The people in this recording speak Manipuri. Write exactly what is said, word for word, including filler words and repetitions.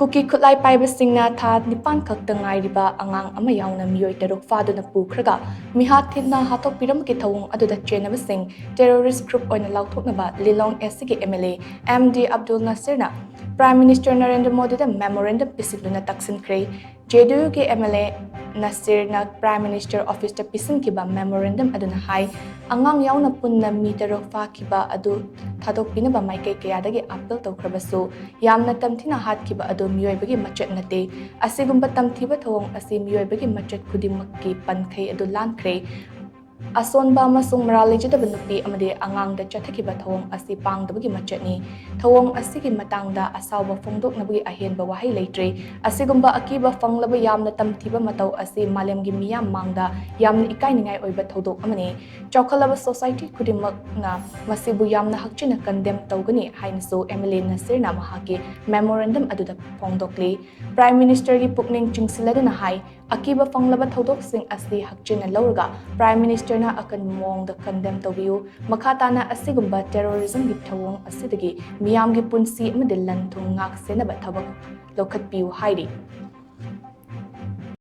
ꯀꯨꯀꯤ ꯈꯨꯠꯂꯥꯏ ꯄꯥꯏꯕꯁꯤꯡꯅ ꯊꯥ ꯅꯤꯄꯥꯟ ꯈꯛꯇ ꯉꯥꯏꯔꯤꯕ ꯑꯉꯥꯡ ꯑꯃ ꯌꯥꯎꯅ ꯃꯤꯑꯣꯏ ꯇꯔꯨꯛ ꯐꯥꯗꯨꯅ ꯄꯨꯈ꯭ꯔꯒ ꯃꯤꯍꯥꯠ ꯊꯤꯟꯅ ꯍꯥꯠꯇꯣꯛꯄꯤꯔꯝꯕꯒꯤ ꯊꯧꯑꯣꯡ ꯑꯗꯨꯗ ꯆꯦꯟꯅꯕꯁꯤꯡ terrorist group ꯑꯣꯏꯅ ꯂꯥꯎꯊꯣꯛꯅꯕ ꯂꯤꯂꯣꯡ S C ꯒꯤ M L A M D Abdul Nasirꯅ Prime Minister Narendra ꯃꯣꯗꯤꯗ memorandum ꯄꯤꯁꯤꯟꯗꯨꯅ ꯇꯛꯁꯤꯟꯈ꯭ꯔꯦ꯫ J D U ꯒꯤ M L A ꯅꯁꯤꯔꯅ Prime Minister office ꯇ ꯄꯤꯁꯤꯟꯈꯤꯕ memorandum ꯑꯗꯨꯅ ꯍꯥꯏ, ꯑꯉꯥꯡ ꯌꯥꯎꯅ ꯄꯨꯟꯅ ꯃꯤ ꯇꯔꯨꯛ ꯐꯥꯈꯤꯕ ꯑꯗꯨ ꯊꯥꯗꯣꯛꯄꯤꯅꯕ ꯃꯥꯏꯀꯩ ꯀꯌꯥꯗꯒꯤ appeal ꯇꯧꯈ꯭ꯔꯕꯁꯨ, ꯌꯥꯝꯅ ꯇꯝꯊꯤꯅ ꯍꯥꯠꯈꯤꯕ ꯑꯗꯨ ꯃꯤꯑꯣꯏꯕꯒꯤ ꯃꯆꯠ ꯅꯠꯇꯦ꯫ ꯑꯁꯤꯒꯨꯝꯕ ꯇꯝꯊꯤꯕ ꯊꯧꯑꯣꯡ ꯑꯁꯤ ꯃꯤꯑꯣꯏꯕꯒꯤ ꯃꯆꯠ ꯈꯨꯗꯤꯡꯃꯛꯀꯤ ꯄꯟꯈꯩ ꯑꯗꯨ ꯂꯥꯟꯈ꯭ꯔꯦ꯫ ꯑꯁꯣꯟꯕ ꯑꯃꯁꯨꯡ ꯃꯔꯥꯜ ꯂꯩꯖꯗꯕ ꯅꯨꯄꯤ ꯑꯃꯗꯤ ꯑꯉꯥꯡꯗ ꯆꯠꯊꯈꯤꯕ ꯊꯧꯑꯣꯡ ꯑꯁꯤ ꯄꯥꯡꯗꯕꯒꯤ ꯃꯆꯠꯅꯤ꯫ ꯊꯧꯑꯣꯡ ꯑꯁꯤꯒꯤ ꯃꯇꯥꯡꯗ ꯑꯁꯥꯎꯕ ꯐꯣꯡꯗꯣꯛꯅꯕꯒꯤ ꯑꯍꯦꯟꯕ ꯋꯥꯍꯩ ꯂꯩꯇ꯭ꯔꯦ꯫ ꯑꯁꯤꯒꯨꯝꯕ ꯑꯀꯤꯕ ꯐꯪꯂꯕ ꯌꯥꯝꯅ ꯇꯝꯊꯤꯕ ꯃꯇꯧ ꯑꯁꯤ ꯃꯥꯂꯦꯝꯒꯤ ꯃꯤꯌꯥꯝ ꯃꯥꯡꯗ ꯌꯥꯝꯅ ꯏꯀꯥꯏꯅꯤꯡꯉꯥꯏ ꯑꯣꯏꯕ ꯊꯧꯗꯣꯛ ꯑꯃꯅꯤ꯫ ꯆꯥꯎꯈꯠꯂꯕ society ꯈꯨꯗꯤꯡꯃꯛꯅ ꯃꯁꯤꯕꯨ ꯌꯥꯝꯅ ꯍꯛꯆꯤꯟꯅ condemn ꯇꯧꯒꯅꯤ ꯍꯥꯏꯅꯁꯨ M L A ꯅꯁꯤꯔꯅ ꯃꯍꯥꯛꯀꯤ memorandum ꯑꯗꯨꯗ ꯐꯣꯡꯗꯣꯛꯂꯤ꯫ Prime Minister ꯒꯤ ꯄꯨꯛꯅꯤꯡ ꯆꯤꯡꯁꯤꯜꯂꯗꯨꯅ ꯍꯥꯏ, ꯑꯀꯤꯕ ꯐꯪꯂꯕ ꯊꯧꯗꯣꯛꯁꯤꯡ ꯑꯁꯤ ꯍꯛꯆꯤꯟꯅ ꯂꯧꯔꯒ Prime Minister ꯅ ꯑꯀꯟꯕ ꯃꯑꯣꯡꯗ condemn ꯇꯧꯕꯤꯌꯨ꯫ ꯃꯈꯥ ꯇꯥꯅ ꯑꯁꯤꯒꯨꯝꯕ terrorism ꯒꯤ ꯊꯧꯑꯣꯡ ꯑꯁꯤꯗꯒꯤ ꯃꯤꯌꯥꯝꯒꯤ ꯄꯨꯟꯁꯤ ꯑꯃꯗꯤ ꯂꯟ ꯊꯨꯝ ꯉꯥꯛ ꯁꯦꯟꯅꯕ ꯊꯕꯛ ꯂꯧꯈꯠꯄꯤꯌꯨ ꯍꯥꯏꯔꯤ꯫